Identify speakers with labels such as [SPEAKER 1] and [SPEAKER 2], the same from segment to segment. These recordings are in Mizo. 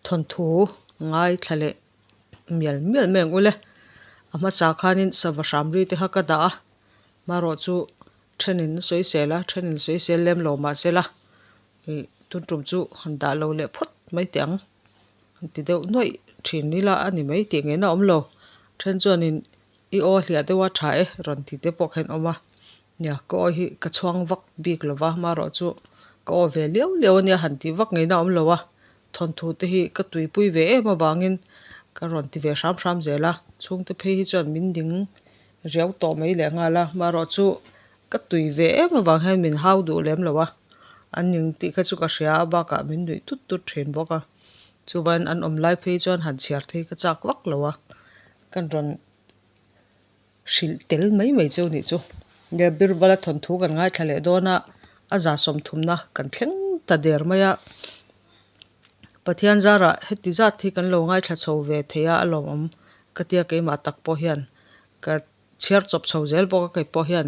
[SPEAKER 1] Thawnthu ngaithla leh mial mial mai ang ule. A hmasa khanin sava hram ri te kha ka dah a, marawh chu thenin sawisel a, thenin sawisel lem lo mahsela ih tun tum chu han dah lo leh phawt mai teh ang. An ti deuh nuaih thin ila a ni mai tih ngei na awm lo. Then chuanin i aw hliah deuh a tha e rawn ti te pawh kha in awm a. Nia, ka aw hi ka chhuang vak bik lo va, marawh chu ka aw ve liau liau a nia han tih vak ngei na awm lo a. Thawnthu te hi ka tuipui ve em avangin ka rawn ti ve hram hram zel a. Chhungte phei hi chuan min ding riau tawh mai leh nghal a, marawh chu ka tui ve em avang hian min hau duh lem lo a. An ning tih kha chu ka hria a, bakah min nuih tut tut thin bawk a. Chuvain an awm lai phei chuan han chhiar thei ka chak vak lo a, kan rawn hrilh tel mai mai chu nih chu. Nia Birbala thawnthu kan ngaithla leh dawn a, a za sawmthumna kan thleng ta der mai a. Pathian zarah heti zat hi kan lo ngaithla chho ve thei a, a lawmawm ka tia keimah tak pawh hian ka chhiar chawp chho zel bawk a, kei pawh hian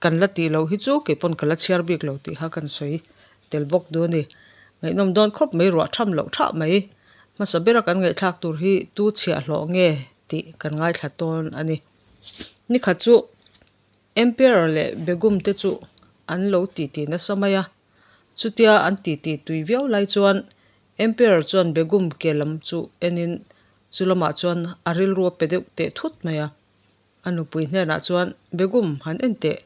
[SPEAKER 1] kan la tih loh hi chu kei pawn ka la chhiar bik lo tih kha kan sawi tel bawk duh a ni. Ngaihnawm dawn khawp mai ruah tham loh thah mai. Hmasa bera kan ngaihthlak tur hi tu chhiahhlawh nge tih kan ngaithla tawn a ni. Nikhat chu Emperor leh Begum te chu an lo titi nasa mai a. Chutia an titi tui viau lai chuan Emperor chuan Begum ke lam chu enin chu lamah chuan a rilru a pe deuh teh thut mai a. A nupui hnenah chuan, Begum, han en teh.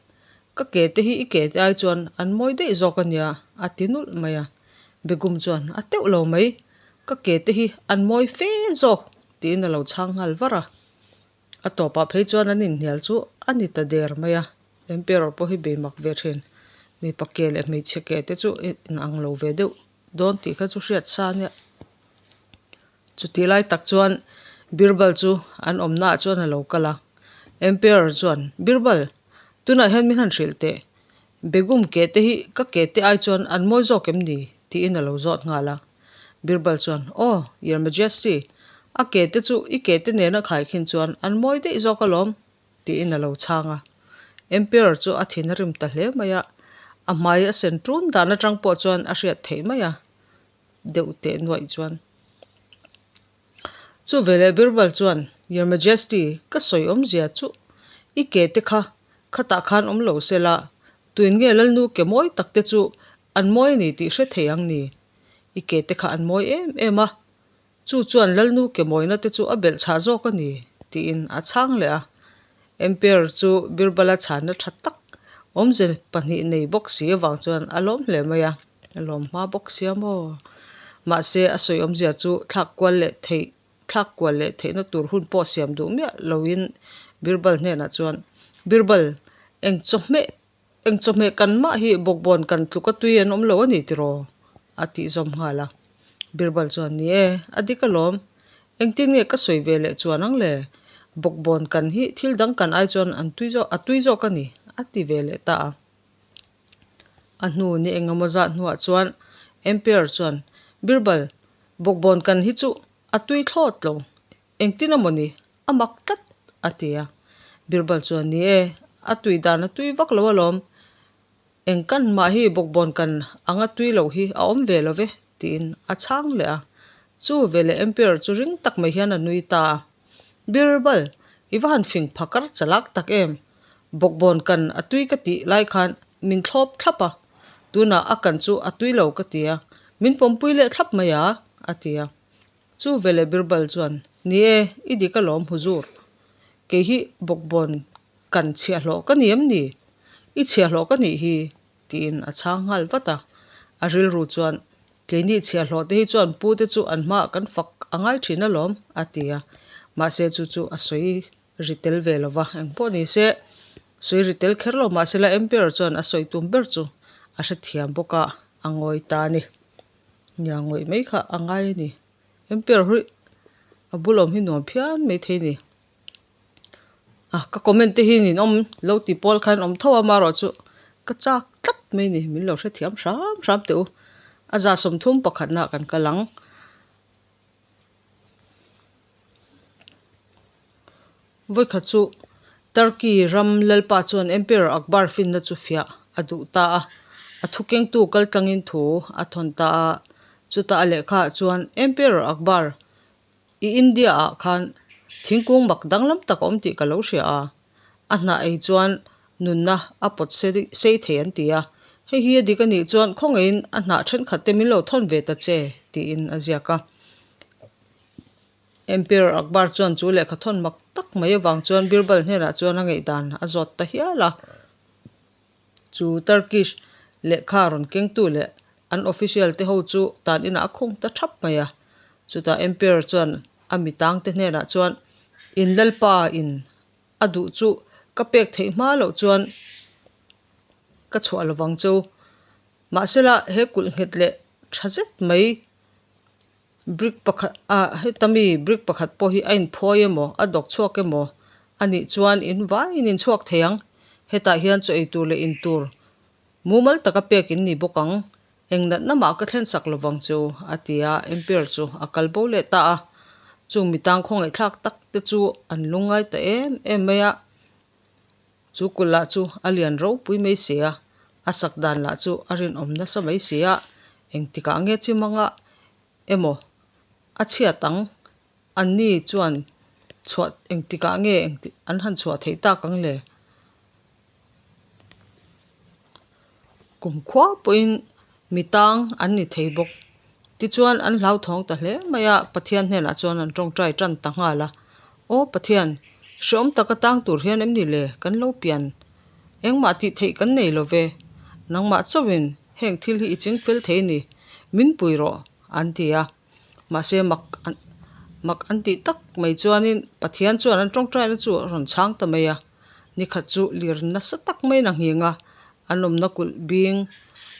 [SPEAKER 1] Ka ke te hi i ke te ai chuan an mawi daih zawk a nia, a ti nulh mai a. Begum chuan, A teuh lo mai, ka ke te hi an mawi fe zawk, tiin a lo chhang nghal var a. A tawpah phei chuan an inhnial chu a ni ta der mai a. Emperor pawh hi bei mak ve thin. Mipa ke leh hmeichhe ke te chu inang lo ve deuh dawn tih kha chu hriat sa a nia. Chutih lai tak chuan Birbal chu an awmnaah chuan a lo kal a. Emperor chuan, Birbal, tunah hian min han hrilh teh. Begum ke te hi ka ke te ai chuan an mawi zawk em ni? tiin a lo zawt nghal a. Birbal chuan, Aw, Your Majesty, a ke te chu i ke te nena khaikhin chuan an mawi daih zawk alawm, tiin a lo chhang a. Emperor chu a thin a rim ta hle mai a, a hmai a sen ṭun dan aṭang pawh chuan a hriat theih mai a. deuh teh nuaih chuan. Chu veleh Birbal chuan, Your Majesty, ka sawi awmzia chu i ke te kha khatah khan awm lo se la, tuin nge Lalnu ke mawi tak te chu an mawi a ni tih hre thei ang ni? I ke te kha an mawi em em a, chu chuan Lalnu ke mawina te chu a belh chhah zawk a ni, tiin a chhang leh a. Emperor chu Birbala chhanna tha tak awmze pahnih nei bawk si avang chuan a lawm hle mai a. A lawm hma bawk sia maw? Mahse, a sawi awmzia chu thlak kual leh theih thlak kual leh theihna tur hun pawh siam duh miah loin Birbal hnenah chuan, Birbal, eng chawhmeh eng chawhmeh kan mah hi bawkbawn kan tluk a tui an awm lo a ni tiraw? a tih zawm nghal a. Birbal chuan, Ni e, a dik alawm. Engtin nge ka sawi ve leh chuan ang le? Bawkbawn kan hi thil dang kan ai chuan an tui zawk a tui zawk a ni, a ti ve leh ta a. A hnu ni engemaw zat hnuah chuan Emperor chuan, Birbal, bawkbawn kan hi chu a tui thlawt lo. Engtin emaw ni, a mak tlat, a ti a. Birbal chuan, Ni e, a tui dan a tui vak lo alawm. Eng kan mah hi bawkbawn kan anga tui loh hi a awm ve lo ve, tiin a chhang leh a. Chu veleh Emperor chu ring tak mai hian a nui ta a. Birbal, i va han fing phakar chalak tak em? Bawkbawn kan a tui ka tih lai khan min thlawp thlap a, tunah a kan chu a tui lo ka ti a, min pawmpui leh thlap mai a, a ti a. Chu veleh Birbal chuan, Ni e, i dik alawm Huzur. Kei hi bawkbawn kan chhiahhlawh ka ni em ni? I chhiahhlawh ka nih hi, tiin a chhang nghal vat a. A rilru chuan, Keini chhiahhlawh te hi chuan pu te chu an hmaah kan fak a ngai thin alawm, a ti a. Mahse chu chu a sawi ri tel ve lo va, engpawh ni se sawi ri tel kher lo mahsela Emperor chuan a sawi tum ber chu a hrethiam bawk a, a ngawi ta a ni. Nia ngawih mai kha a ngai a ni. Emperor hi a bul awm hi nuam phian mai thei a ni. A ka comment te hi nin awm lo ti pawl khan awm tho a marawh chu ka chak tlat mai a ni min lo hrethiam hram hram teh u. A za 30 pakhatna kan kal ang. Vawikhat chu Turkey ram lalpa chuan Emperor Akbar finna chu fiah a duh ta a, a thukengtu kaltlangin thu a thawn ta a. Chutah a lehkhaah chuan Emperor Akbar i India ah khan thingkung mak danglam tak a awm tih ka lo hria a, a hnah ei chuan nunna a pawt sei thei an ti a, hei hi a dik a nih chuan khawngaihin a hnah thenkhat te min lo thawn ve ta che tiin a ziak a. Emperor Akbar chuan chu lehkha thawn mak tak mai avang chuan Birbal hnenah chuan a ngaihdan a zawt ta hial a. Chu Turkish lehkha rawn kengtu leh an official te ho chu tan inah a khung ta thap mai a. Chutah Emperor chuan a mi tangte hnenah chuan, In lalpa in a duh chu ka pek theih hma loh chuan ka chhuah lovang cheu. Mahsela he kulh nghet leh tha zet mai Brick pakhat ah heta mi brick pakhat pawh hi a inphawi emaw a dawk chhuak emaw a nih chuan in vaiin in chhuak thei ang. Hetah hian chaw ei tur leh in tur mumal taka pek in ni bawk ang. Eng natna mah ka thlen sak lovang chu a ti a, Emperor chu a kal bo leh ta a. Chung mi tang khawngaihthlak tak te chu an lungngai ta em em mai a. Chu kulh lah chu a lian ropui mai si a, a sak dan lah chu a rinawm nasa mai si a, engtikah nge chim anga emaw a chhiat ang? Anni chuan chhuah engtikah nge an han chhuah theih tak ang le? Kumkhua pawhin mi tang an ni thei bawk. Tichuan an hlauthawng ta hle mai a, Pathian hnenah chuan an tawngtai tan ta nghal a. Aw Pathian, hreawm taka tang tur hian em ni le kan lo pian? Engmah tih theih kan nei lo ve. Nangmah chauhin heng thil hi i ching fel thei ni, min pui rawh, an ti a. Mahse mak an mak an tih tak mai chuanin Pathian chuan an tawngtaina chu a rawn chhang ta mai a. Nikhat chu lir nasa tak maiin a nghing a, an awmna kulh bing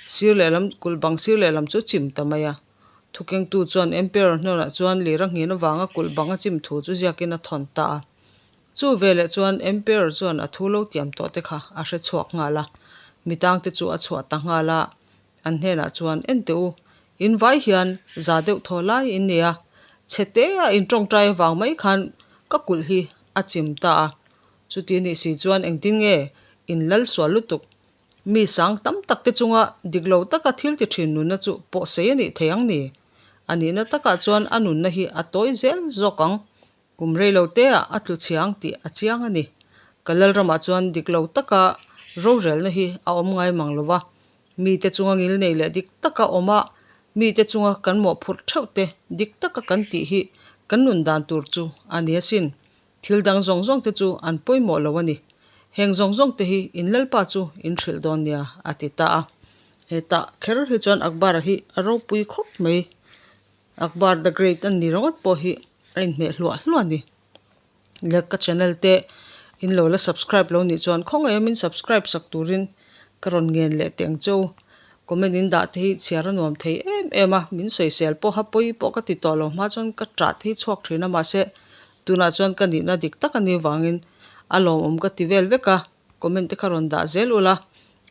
[SPEAKER 1] sir lehlam kulh bang sir lehlam chu a chim ta mai a. Thukengtu chuan Emperor hnenah chuan lir a nghin avanga kulh bang a chim thu chu ziakin a thawn ta a. Chu veleh chuan Emperor chuan a thu lo tiam tawh te kha a hre chhuak nghal a, mitangte chu a chhuah ta nghal a. An hnenah chuan, En teh u, in vai hian za deuh thaw lai in nei a, chhe te a in tawngtai avang mai khan ka kulh hi a chim ta a. Chuti nih si chuan engtin nge in lal sual lutuk? Mi sang tam tak te chunga dik lo taka thil ti thin nunna chu pawh sei a nih thei ang ni? A nihna takah chuan a nunna hi a tawi zel zawk ang. Kum rei lo te ah a tlu chhiang tih a chiang a ni. Ka Lalramah chuan dik lo taka rorelna hi a awm ngai mang lo va. Mite chunga ngilnei leh dik taka awm a, mite chunga kan mawhphurh theuh te dik taka kan tih hi kan nun dan tur chu a ni asin. Thil dang zawng zawng te chu an pawimawh lo a ni. Heng zawng zawng te hi in Lalpa chu in hrilh dawn nia, a ti ta a. Hetah kher hi chuan Akbar-a hi a ropui khawp mai. Akbar the Great a ni ringawt pawh hi a inhmeh hluah hluah a ni. Le ka channel te in lo la subscribe lo nih chuan khawngaih min subscribe sak turin ka rawn ngen leh teh ang che u. Comment in dah te hi chhiar a nuam thei em em a, min sawisel pawha pawi pawh ka ti tawh lo hma chuan ka ṭah te hi chhuak ṭhin a mahse tunah chuan ka nihna dik tak a nih vangin a lawmawm ka ti vel vek a, comment te kha rawn dah zel ula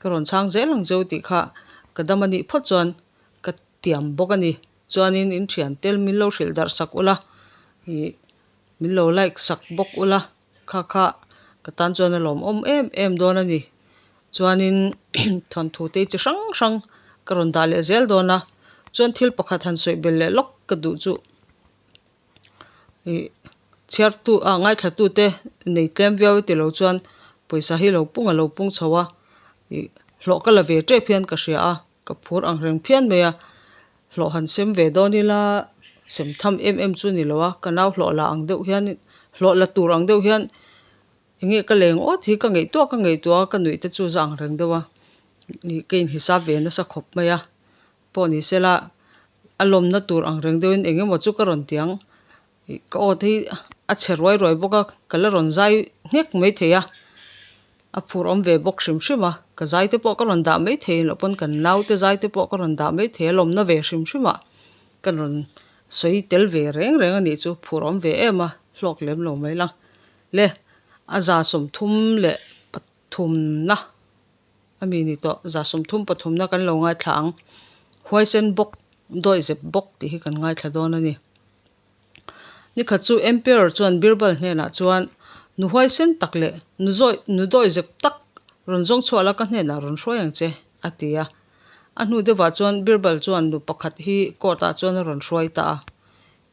[SPEAKER 1] ka rawn chhang zel ang che u tih kha ka dam a nih phawt chuan ka tiam bawk a ni. Chuanin in thian tel min lo hrilh darh sak ula ih min lo like sak bawk ula kha kha ka tan chuan a lawmawm em em dawn a ni. Chuanin thawnthu te chi hrang hrang ka rawn dah leh zel dawn a chuan thil pakhat han sawi belh leh lawk ka duh chu ih chhiartu ah ngaithla tute nei tlem viau e tilo chuan pawisa hi lo pung a lo pung chho a ih hlawh ka la ve tep hian ka hria a. Ka phur ang reng phian mai a, hlawh han sem ve dawn ila sem tham em em chu ni lo a, ka nau hlawh la ang deuh hian hlawh la tur ang deuh hian eng nge ka leng awt hi ka ngaihtuah ka ngaihtuah a ka nuih te chu za ang reng deuh a, ih ka inhisap ve nasa khawp mai a, pawh ni sela a lawmna tur ang reng deuhin eng emaw chu ka rawn ti ang, ih ka awt hi a chhe ruai ruai bawk a, ka la rawn zai nghek mai thei a. A phur awm ve bawk hrim hrim a, ka zai te pawh ka rawn dah mai thei loh pawn kan nau te zai te pawh ka rawn dah mai thei a lawmna ve hrim hrim a, ka rawn sawi tel ve reng reng a nih chu phur awm ve em a, hlawk lem lo mai la. Le a 33na a mi ni tawh, 33na kan lo ngaithla ang, huaisen bawk, dawihzep bawk tih hi kan ngaithla dawn a ni. Nikhat chu Emperor chuan Birbal hnenah chuan, Nu huaisen tak leh nu zawi nu dawihzep tak rawn zawng chhuah la ka hnenah rawn hruai ang che, a ti a. A hnu deuhah chuan Birbal chuan nu pakhat hi court ah chuan a rawn hruai ta a.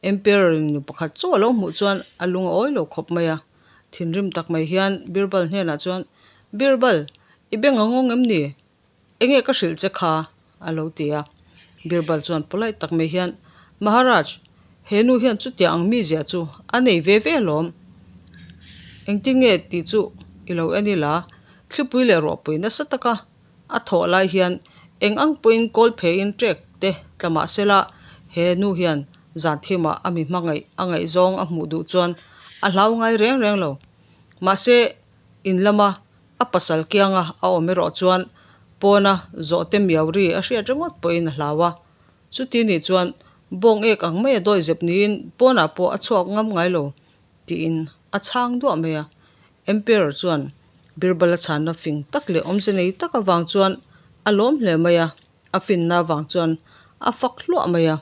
[SPEAKER 1] Emperor in nu pakhat chauh a lo hmuh chuan a lung a awi lo khawp mai a. Thinrim tak mai hian Birbal hnenah chuan, Birbal, i beng a ngawng em ni? Enge ka hrilh che kha? a lo ti a. Birbal chuan polite tak mai hian, Maharaj, he nu hian chutiang ang mizia chu a nei ve ve alawm. Engtin nge tih chu i lo en ila, thlipui leh ruahpui nasa taka a thawh lai hian eng ang pawhin kawl pheiin trek te tla mah sela, he nu hian zan thimah a mi hmangaih a ngaihzawng a hmuh duh chuan a hlau ngai reng reng lo. Mahse, in lama a pasal kianga a awm erawh chuan pawna zawhte miau ri a hriat ringawt pawhin a hlau a. Chuti nih chuan bawng ek ang maia dawihzep niin pawnah pawh a chhuak ngam ngai lo tiin a chhang duah mai a. Emperor chuan Birbal a chhanna fing tak leh awmze nei tak avang chuan a lawm hle mai a, a finna avang chuan a fak hluah mai a.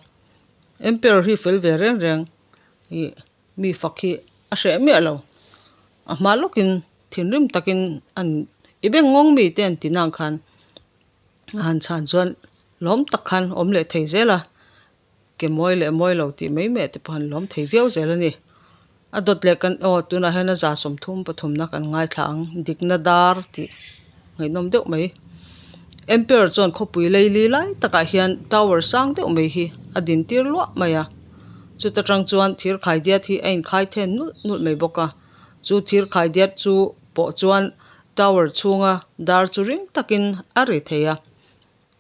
[SPEAKER 1] Emperor hi fel ve reng reng ih mi fak hi a hreh miah lo. A hma lawkin thinrim takin an i beng ngawng mi te an ti nang khan a han chhan chuan lawm tak khan awm leh thei zel a. Ke mawi leh mawi lo tih mai mai te pawh an lawm thei viau zel a ni. A dawt leh kan aw tunah hian a za 30 pathumna kan ngaithla ang dikna dar tih ngaihnawm deuh mai. Empire chuan khawpui leili lai takah hian tower sang deuh mai hi a din tir luah mai a. Chuta tang chuan thir khaidiat hi a inkhai then nulh nulh mai bawk a. Chu thir khaidiat chu pawh chuan tower chhunga dar chu ring takin a ri thei a.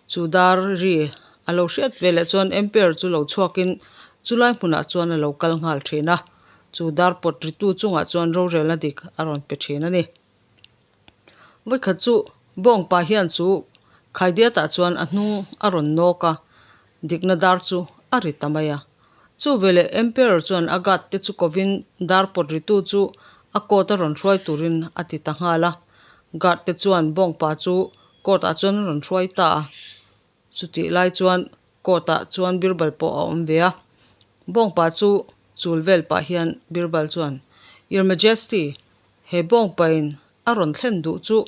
[SPEAKER 1] Chu dar ri a lo hriat ve leh chuan Empire chu lo chhuakin chulai hmunah chuan a lo kal nghal thin a, chu dar pawt ritu chungah chuan rorelna dik a rawn pe thin a ni. Vawikhat chu Bawngpa hian chu Khaidiatah chuan a hnung a rawn nawk a, dikna dar chu a ri ta mai a. Chu veleh Emperor chuan a guard te chu kovin dar pawt ritu chu a court a rawn hruai turin a ti ta nghal a. Guard te chuan Bawngpa chu Court ah chuan a rawn hruai ta a, chutih lai chuan court ah chuan Birbal pawh a awm ve a. Bawngpa chu chul vel pah hian Birbal chuan, Your Majesty, he bawngpa in a rawn thlen duh chu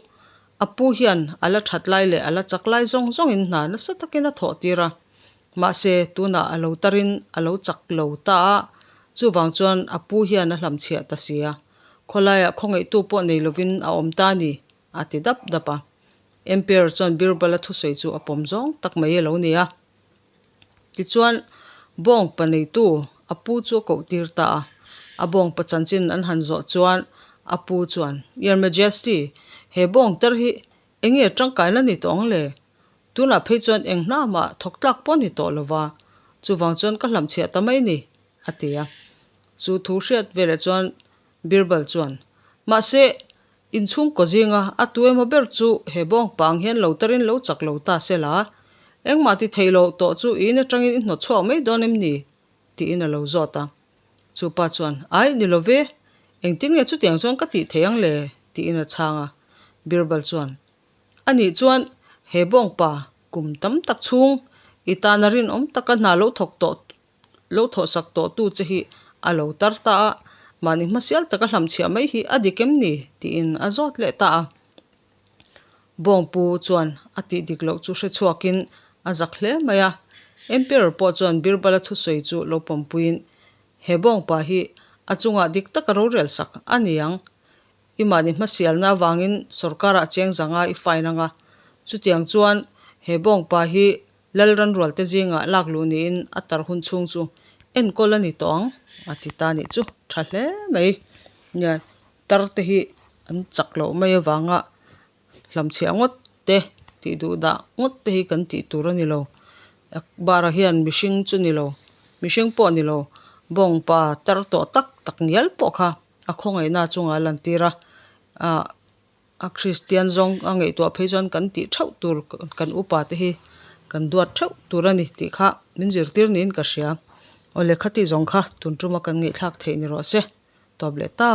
[SPEAKER 1] a pu hian a la that lai leh a la chak lai zawng zawng in hna nasa takin a thawh tir a, mahse tunah a lo tar in a lo chak lo ta a, chuvang chuan a pu hian a hlamchhiah ta si a, khawlaiah khawngaihtu pawh nei lovin a awm ta a ni. A ti dap dap a. Emperor chuan Birbal-a thusawi chu a pawm zawng tak mai a lo ni a. Tichuan, bawngpa neitu a pu chu a koh tir ta a. A bawngpa chanchin an han zawh chuan a pu chuan, Your Majesty, he bawng ter hi eng nge tangkaina ni tawh ang le? Tunah phei chuan eng hna mah thawk tlak pawh ni tawh lo va, chuvang chuan ka hlamchhiah ta mai ni, a ti a. Chu thu hriat veleh chuan Birbal chuan, Mahse, Inchhungkaw zinga a tu emaw ber chu he bawng pang hian lo tarin lo chak lo ta se la, engmah ti theih loh tawh chu in atangin i hnawt chhuak mai dawn em ni? tiin a lo zawt a. Chu pa chuan, Ai, ni lo ve, engtin nge chutiang chuan ka tih theih ang le? tiin a chhang a. Birbal chuan, Anih chuan he bawngpa kum tam tak chhung i tana rinawm taka hna lo thawk tawh Lo thawhsak tawhtu che hi a lo tar ta a, mahni hmasial taka hlamchhiah mai hi a dik em ni? tiin a zawt leh ta a. Bawngpu chuan a tih dik loh chu hre chhuakin a zak hle mai a. Emperor pawh chuan Birbala thusawi chu lo pawmpuiin, He bawngpa hi a chungah dik taka rorel sak a ni ang. I mahni hmasialna avangin sawrkarah cheng zanga i fine anga. Chutiang chuan he bawngpa hi Lal ranrualte zingah lak luh niin a tar hun chhung chu enkawl a ni tawh ang a ti ta nih chu tha hle mai. Nia tar te hi an chak loh mai avanga hlamchhiah ngawt te tih duh dah ngawt te hi kan tih tur a ni lo. Akbar-a hian mihring chu ni lo, mihring pawh ni lo, bawngpa tar tawh tak tak ngial pawh kha a khawngaihna chungah a lantir a, ah. A Kristian zawng a ngaihtuah phei chuan kan tih theuh tur kan upa te hi kan duat theuh tur a ni tih kha min zirtir niin ka hria. Aw lehkha tih zawng kha tun tuma kan ngaihthlak theih ni rawh se. Tawp leh ta.